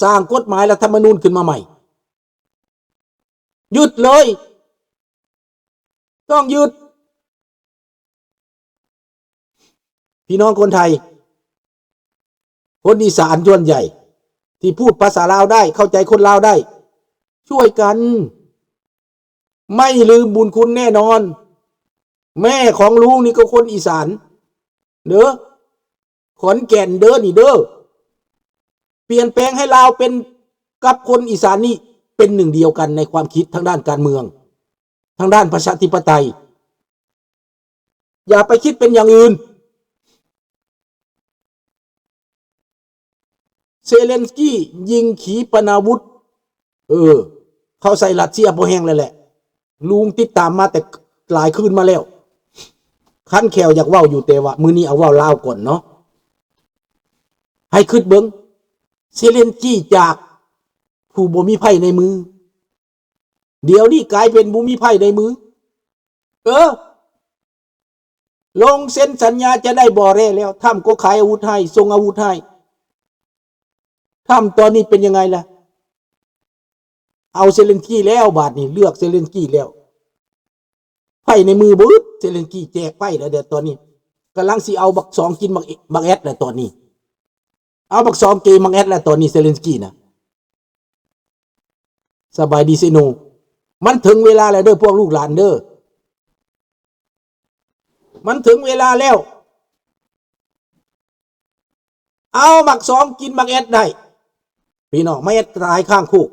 ສ້າງກົດໝາຍລັດຖະມະນູນຂຶ້ນມາໃໝ່. ຍຶດເລີຍ. ຕ້ອງຍຶດ. ພີ່ນ້ອງຄົນໄທ, ຄົນອີສານສ່ວນໃຫຍ່ທີ່ພູດພາສາລາວໄດ້, ເຂົ້າໃຈຄົນລາວໄດ້, ຊ່ວຍກັນ. ໄມ່ລືມບຸນຄຸນແນ່ນອນ. ແມ່ຂອງລຸງນີ້ກໍຄົນອີສານເດີ, ຂອນແກ່ນເດີນີ້ເດີ. ປ່ຽນແປງໃຫ້ລາວເປັນ ກັບຄົນອີສານນີ້ເປັນໜຶ່ງດຽວກັນໃນຄວາມຄິດທາງດ້ານການເມືອງ, ທາງດ້ານປະຊາທິປະໄຕ. ຢ່າໄປຄິດເປັນຢ່າງອື່ນ. ເຊເລັນສກີຍິງຂີປະນາວຸດ ເອີ ເຂົ້າໃສ່ຣັດເຊຍພໍແຮງແລ້ວແຫຼະ. ລຸງຕິດຕາມມາແຕ່ຫຼາຍຄືນມາແລ້ວ. ຄັນແຂ້ວຢາກເວົ້າຢູ່, ແຕ່ວ່າມື້ນີ້ເອົາເວົ້າລາວກ່ອນເນາະ. ໃຫ້ຄິດເບິ່ງ, ເຊເລັນສກີຈາກຜູ້ບໍ່ມີໄພ້ໃນມື, ດຽວນີ້ກາຍເປັນຜູ້ມີໄພ້ໃນມື. ເອີ ລົງເຊັນສັນຍາຈະໄດ້ບໍ່ແລແລ້ວ, ທຳກໍຂາຍອາວຸດໃຫ້, ສົ່ງອາວຸດໃຫ້. ທຳຕອນນີ້ເປັນຍັງໄງລະ? ເອົາເຊເລັນສກີແລ້ວ, ບາດນີ້ເລືອກເຊເລັນສກີແລ້ວ. ໄພ້ໃນມືບໍ່ອຶດ, ເຊເລັນສກີແຈກໄພ້ແລ້ວ. ດຽວຕອນນີ້ກຳລັງຊິເອົາບັກສອງກິນບັກ ບັກແອັດແລ້ວຕອນນີ້. ເອົາບັກສອງເກບັກແອັດແລ້ວຕອນນີ້ ເຊເລັນສກີນະ. ສະບາຍດີເຊໂນ. ມັນເຖິງເວລາແລ້ວເດີພວກລູກຫຼານເດີ, ມັນເຖິງເວລາແລ້ວ. ເອົາບັກສອງກິນບັກແອັດໄດ້ພີ່ນ້ອງ, ມາແອັດຕາຍຂ້າງໂຄກ,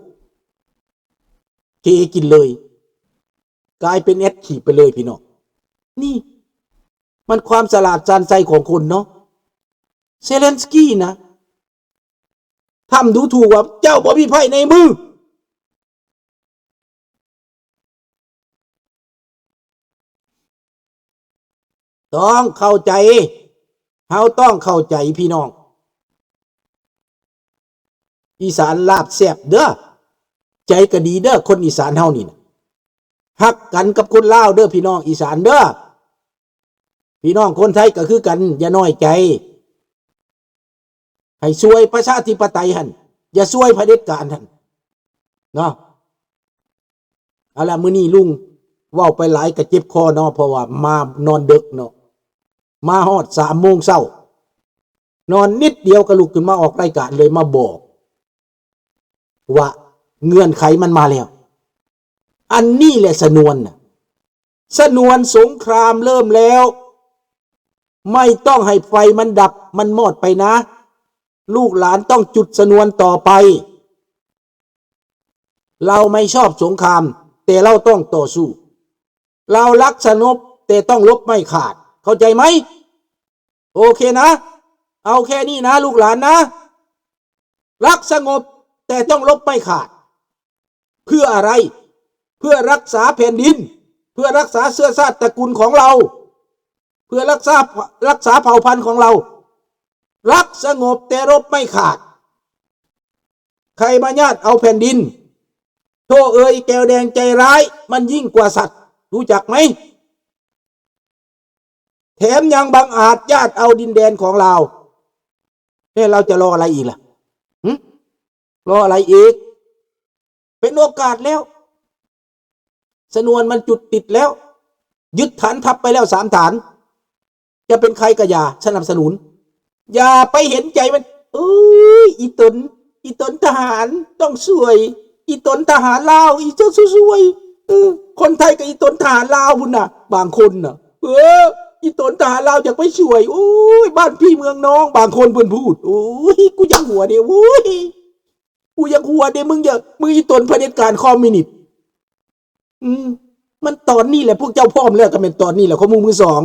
ເກກິນເລີຍ, ກາຍເປັນແອັດຖີບໄປເລີຍພີ່ນ້ອງ. ນີ້ມັນຄວາມສະຫຼາດຊານໄຊຂອງຄົນເນາະ. ເຊເລັນສກີນະ ທຳດູຖືກວ່າເຈົ້າບໍ່ມີໄພ້ໃນມື. ຕ້ອງເຂົ້າໃຈ, ເຮົາຕ້ອງເຂົ້າໃຈພີ່ນ້ອງ. ອີສານລາບແຊບເດີ, ໃຈກໍດີເດີ, ຄົນອີສານເຮົານີ້ນະ ຮັກກັນກັບຄົນລາວເດີ ພີ່ນ້ອງອີສານເດີ. ພີ່ນ້ອງຄົນໄທກໍຄືກັນ, ຢ່ານ້ອຍໃຈ. ໃຫ້ຊ່ວຍປະຊາທິປະໄຕຫັ້ນ, ຢ່າຊ່ວຍຜະເດັດການຫັ້ນເນາະ. ເອົາລະ ມື້ນີ້ລຸງເວົ້າໄປຫຼາຍກະເຈັບຄໍເນາະ, ເພາະວ່າມານອນເດິກເນາະ, ມາຮອດສາມໂມງເຊົ້າ, ນອນນິດດຽວກໍລຸກຂຶ້ນມາອອກລາຍການເລີຍ, ມາບອກ ວ່າເງື່ອນໄຂມັນມາແລ້ວ. ອັນນີ້ແຫຼະຊະນວນນະ, ຊະນວນສົງຄາມເລີ່ມແລ້ວ. ໄມ່ຕ້ອງໃຫ້ໄຟມັນດັບ, ມັນມອດໄປນະ. ລູກຫຼານຕ້ອງຈຸດຊະນວນຕໍ່ໄປ. ເຮົາໄມ່ຊອບສົງຄາມ, ແຕ່ເຮົາຕ້ອງຕໍ່ສູ້. ເຮົາລັກສະຫງົບ, ແຕ່ຕ້ອງຫຼົບໄມ້ຂາດ. ເຂົ້າໃຈໄໝ? ໂອເຄນະ? ເອົາແຄ່ນີ້ນະ ລູກຫຼານນະ. ລັກສະຫງົບ ແຕ່ຕ້ອງຫຼົບໄມ້ຂາດ. ເພື່ອອະໄລ? ເພື່ອລັກສາແຜ່ນດິນ, ເພື່ອລັກສາເຊື້ອຊາດຕະກຸນຂອງເຮົາ, ເພື່ອລັກສາ, ລັກສາເຜົ່າພັນຂອງເຮົາ. ລັກສະຫງົບ ແຕ່ຫຼົບໄມ້ຂາດ. ໃຜມາຍາດເອົາແຜ່ນດິນ. ໂທເອີຍ ແກ້ວແດງໃຈຮ້າຍ, ມັນຍິ່ງກວ່າສັດ, ຮູ້ຈັກໄໝ? ແຖມຍັງບັງອາດຍາດເອົາດິນແດນຂອງລາວ. ແລ້ວລາວຈະລໍອະໄລອີກລະ? ຫຶ? ລໍອະໄລອີກ? ເປັນໂອກາດແລ້ວ. ຊະນວນມັນຈຸດຕິດແລ້ວ. ຍຶດຖານທັບໄປແລ້ວສາມຖານ. ຈະເປັນໃຄກະຢ່າສະໜັບສະໜູນ. ຢ່າໄປເຫັນໃຈມັນ. ເອີຍ ອີຕົນ, ອີຕົນທະຫານຕ້ອງຊ່ວຍ. ອີຕົນທະຫານລາວ, ອີເຈົ້າຊ່ວຍ. ເອີ ຄົນໄທກໍອີຕົນທະຫານລາວພຸ້ນນະ, ບາງຄົນນະ. ເອີ ອີຕົນທະຫານລາວຢາກໄປຊ່ວຍ. ໂອ້ຍ ບ້ານພີ່ເມືອງນ້ອງ, ບາງຄົນເພິ່ນພູດ. ໂອ້ຍ ກູຢາກຫົວເດ້. ໂອ້ຍ ກູຢາກຫົວເດ້. ມຶງຢ່າ, ມຶງອີຕົນຜະເດັດການຄອມມິວນິດ. ອືມ ມັນຕອນນີ້ແຫຼະ, ພວກເຈົ້າພ້ອມແລ້ວ ກໍແມ່ນຕອນນີ້ແຫຼະ, ຂອງໝູ່ມືສອງ.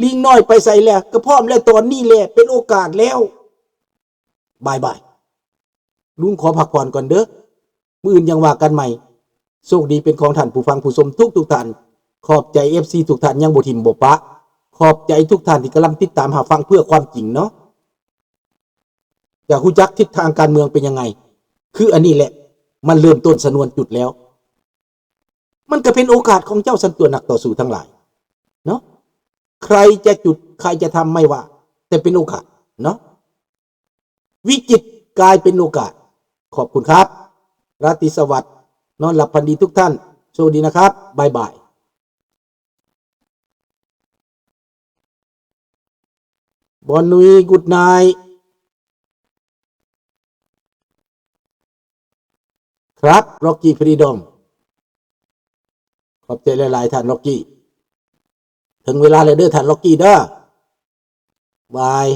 ລິງນ້ອຍໄປໃສແລ້ວ? ກໍພ້ອມແລ້ວ, ຕອນນີ້ແຫຼະ ເປັນໂອກາດແລ້ວ. ບາຍບາຍ. ລຸງຂໍພັກຜ່ອນກ່ອນເດີ. ມື້ອື່ນຍັງວ່າກັນໃໝ່. ໂຊກດີເປັນຂອງທ່ານຜູ້ຟັງຜູ້ຊົມທຸກໆທ່ານ. ຂອບໃຈເອັຟຊີທຸກທ່ານ ຍັງບໍ່ຖິ້ມບໍ່ປະ. ຂອບໃຈທຸກທ່ານທີ່ກຳລັງຕິດຕາມຮັບຟັງເພື່ອຄວາມຈິງເນາະ. ຢາກຮູ້ຈັກທິດທາງການເມືອງເປັນຍັງໄງ? ຄືອັນນີ້ແຫຼະ ມັນເລີ່ມຕົ້ນຊະນວນຈຸດແລ້ວ. ມັນກໍເປັນໂອກາດຂອງເຈົ້າຊັ້ນຕົວະ ນັກຕໍ່ສູ້ທັງຫຼາຍເນາະ. ໃຄຈະຈຸດ ໃຄຈະທຳ ໄມ່ວ່າ, ແຕ່ເປັນໂອກາດເນາະ. ວິກິດ ກາຍເປັນໂອກາດ. ຂອບຄຸນຄັບ. ລາຕີສະຫວັດ, ນອນຫຼັບຝັນດີທຸກທ່ານ. ໂຊກດີນະຄັບ. ບາຍບາຍ. Bonne nuit, good night. ຄັບ Rocky Freedom. ຂອບໃຈຫຼາຍໆ ທ່ານ Rocky. ເຖິງເວລາແລ້ວເດີ ທ່ານ Rocky ເດີ. ບາຍ.